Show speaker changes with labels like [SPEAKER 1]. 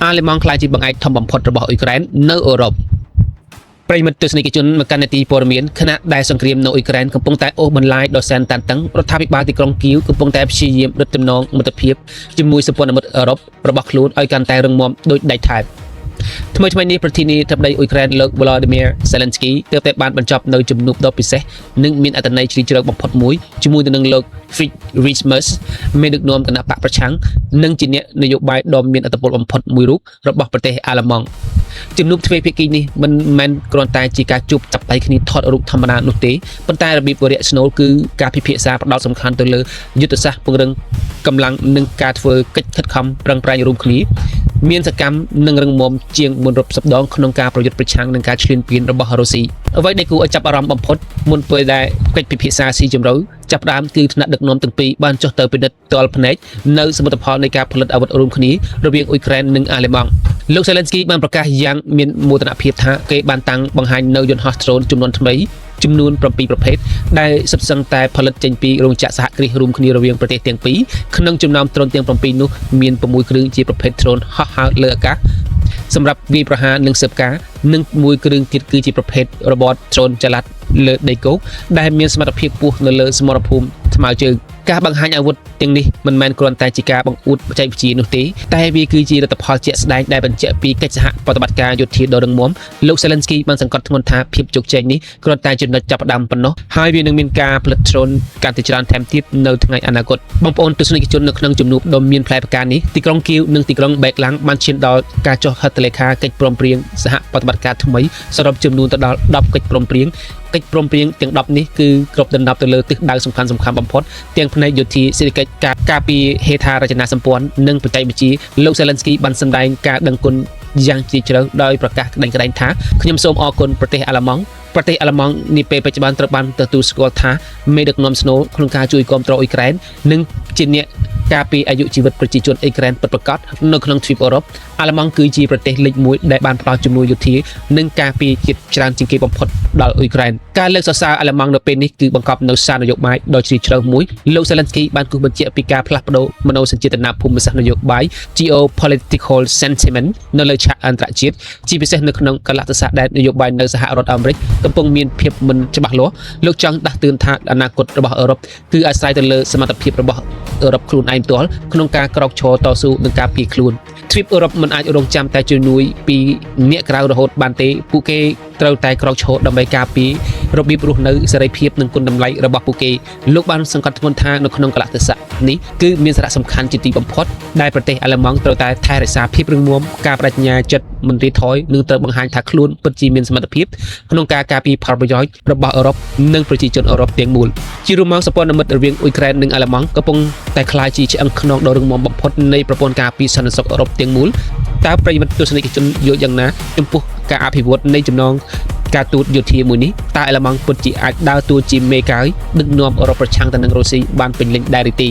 [SPEAKER 1] អាល្លឺម៉ង់ក្លាយជាបង្អែកធំបំផុតរបស់អ៊ុយក្រែននៅអឺរ៉ុបប្រិយមិត្តទស្សនិកជនមកកាន់នាទីព័ត៌មានខណៈដែលសង្គ្រាមនៅអ៊ុយក្រែនកំពុងតែអូសបន្លាយដ៏សែនតានតឹងរដ្ឋាភិបាលទីក្រុងគៀវកំពុងតែព្យាយាមរឹតចំណងមិត្តភាពជាមួយសម្ព័ន្ធមិត្តអឺរ៉ុបរបស់ខ្លួនឲ្យកាន់តែរឹងមាំដូចដែកថែបថ្មីៗនេះប្រធានាធិបតីអ៊ុយក្រែនលោក Volodymyr Zelensky ទើបតែបានបញ្ចប់នៅជំនួបដ៏ពិសេសនិងមានអត្ថន័យជ្រាលជ្រៅបំផុតមួយជាមួយទៅនឹងលោក Friedrich Merz មេដឹកនាំគណបក្សប្រឆាំងនិងជាអ្នកនយោបាយដ៏មានឥទ្ធិពលបំផុតមួយរូបរបស់ប្រទេសអាល្លឺម៉ង់ជំនួបទ្វេភាគីនេះមិនមែនគ្រាន់តែជាការជួបចាប់ដៃគ្នាថតរូបធម្មតានោះទេប៉ុន្តែរបៀបវរៈស្នូលគឺការពិភាក្សាផ្ដោតសំខាន់ទៅលើយុទ្ធសាស្ត្រពង្រឹងកម្លាំងនិងការធ្វើកិច្ចខិតខំប្រឹងប្រែងរួមគ្នាមានសកម្មនិងរឹងមាំជាងមុនរាប់សិបដងក្នុងការប្រយុទ្ធប្រឆាំងនឹងការឈ្លានពានរបស់រុស្ស៊ីអ្វីដែលគួរឲ្យចាប់អារម្មណ៍បំផុតមុនពេលដែលកិច្ចពិភាក្សាស៊ីជម្រៅចាប់ផ្ដើមគឺថ្នាក់ដឹកនាំទាំងពីរបានចុះទៅពិនិត្យផ្ទាល់ភ្នែកនៅសមិទ្ធផលនៃការផលិតអាវុធរួមគ្នារវាងអ៊ុយក្រែននិងអាល្លឺម៉ង់លោកសេឡិនស្គីបានប្រកាសយ៉ាងមានមោទនភាពថាគេបានតាំងបង្ហាញនៅយន្តហោះដ្រូនចំនួនថ្មីចំនួន7ប្រភេទដែលសុទ្ធសឹងតែផលិតចេញពីរោងចក្រសហគ្រាសរួមគ្នារវាងប្រទេសទាំងពីរក្នុងចំណោមដ្រូនទាំង7នោះមាន6គ្រឿងជាប្រភេទដ្រូនហោះហើរលើអាកាសសម្រាប់វាយប្រហារនិងស៊ើបការនិងមួយគ្រឿងទៀតគឺជាប្រភេទរបតដ្រូនចល័តលើដីគោកដែលមានសមត្ថភាពខ្ពស់នៅលើសមរភូមិថ្មើរជើងការបង្ហាញអាវុធទាំងនេះមិនមែនគ្រាន់តែជាការបង្អួតបច្ចេកវិទ្យានោះទេតែវាគឺជាលទ្ធផលជាក់ស្ដែងដែលបញ្ជាក់ពីកិច្ចសហប្រតិបត្តិការយោធាដ៏រឹងមាំលោកសេលិនស្គីបានសង្កត់ធ្ងន់ថាភាពជោគជ័យនេះគ្រាន់តែចំណុចចាប់ផ្ដើមប៉ុណ្ណោះហើយវានឹងមានការផលិតដ្រូនកាន់តែច្រើនថែមទៀតនៅថ្ងៃអនាគតបងប្អូនទស្សនិកជននៅក្នុងជំនួបដ៏មានផ្លែផ្កានេះទីក្រុងគៀវនិងទីក្រុងបេកឡាំងបានឈានដល់ការចុះហត្ថលេខាកិច្ចព្រមព្រៀងសហប្រតិបត្តិការថ្មីសរុបចំនួនទៅដល់10កិច្ចព្រមព្រៀងកិច្ចព្រមព្រៀងទាំង10នេះគឺគ្របដណ្ដប់ទៅលើទិសដៅសំខាន់ៗបំផុតទាំងផ្នែកយោធាសេដ្ឋកិច្ចការការពារហេដ្ឋារចនាសម្ព័ន្ធនិងបច្ចេកវិទ្យាលោកសេលិនស្គីបានសម្ដែងការដឹងគុណយ៉ាងជ្រាលជ្រៅដោយប្រកាសក្តែងៗថាខ្ញុំសូមអរគុណប្រទេសអាល្លឺម៉ង់ប្រទេសអាល្លឺម៉ង់នាពេលបច្ចុប្បន្នត្រូវបានទទួលស្គាល់ថាមេដឹកនាំស្នូលក្នុងការជួយគាំទ្រអ៊ុយក្រែននិងជាអ្នកការពារអាយុជីវិតប្រជាជនអ៊ុយក្រែនពិតប្រាកដនៅក្នុងទ្វីបអឺរ៉ុបអាល្លឺម៉ង់គឺជាប្រទេសលេខ1ដែលបានផ្ដល់ជំនួយយោធានិងការពារជាតិច្រើនជាងគេបំផុតដល់អ៊ុយក្រែនការលើកសរសើរអាល្លឺម៉ង់នៅពេលនេះគឺបង្កប់នូវសារនយោបាយដ៏ជ្រាលជ្រៅមួយលោកសេលិនស្គីបានគូសបញ្ជាក់ពីការផ្លាស់ប្ដូរមនោសញ្ចេតនាភូមិសាស្ត្រនយោបាយ geopolitical sentiment នៅលើឆាកអន្តរជាតិជាពិសេសនៅក្នុងកលៈទេសៈដែលនយោបាយនៅសហរដ្ឋអាមេរិកកំពុងមានភាពមិនច្បាស់លាស់លោកចង់ដាស់តឿនថាអនាគតរបស់អឺរ៉ុបគឺអាស្រ័យទៅលើសមត្ថភាពរបស់អឺរ៉ុបខ្លួនឯងផ្ទាល់ក្នុងការក្រោកឈរតស៊ូនិងការពារខ្លួនទ្វីបអឺរ៉ុបមិនអាចរងចាំតែជំនួយពីអ្នកក្រៅរហូតបានទេពួកគេត្រូវតែក្រោកឈរដើម្បីការពាររបៀបរស់នៅសេរីភាពនិងគុណតម្លៃរបស់ពួកគេលោកបានសង្កត់ធ្ងន់ថានៅក្នុងកលៈទេសៈនេះគឺមានសារៈសំខាន់ជាទីបំផុតដែលប្រទេសអាល្លឺម៉ង់ត្រូវតែថែរក្សាភាពរឹងមាំការបដិញ្ញាចិត្តមិនរាថយនិងត្រូវបង្ហាញថាខ្លួនពិតជាមានសមត្ថភាពក្នុងការការពារផលប្រយោជន៍របស់អឺរ៉ុបនិងប្រជាជនអឺរ៉ុបទាំងមូលជារួមមកសម្ព័ន្ធមិត្តរវាងអ៊ុយក្រែននិងអាល្លឺម៉ង់កំពុងតែក្លាយជាឆ្អឹងខ្នងដ៏រឹងមាំបំផុតនៃប្រព័ន្ធការពារសន្តិសុខអឺរ៉ុបទាំងមូលតើប្រិយមិត្តទស្សនិកជនយល់យ៉ាងណាចំពោះការអភិវឌ្ឍនៃចំណងការទូតយោធាមួយនេះតើអាល្លឺម៉ង់ពិតជាអាចដើរតួជាមេកាយដឹកនាំអឺរ៉ុបប្រឆាំងទៅនឹងរុស្ស៊ីបានពេញលេញដែរឬទេ?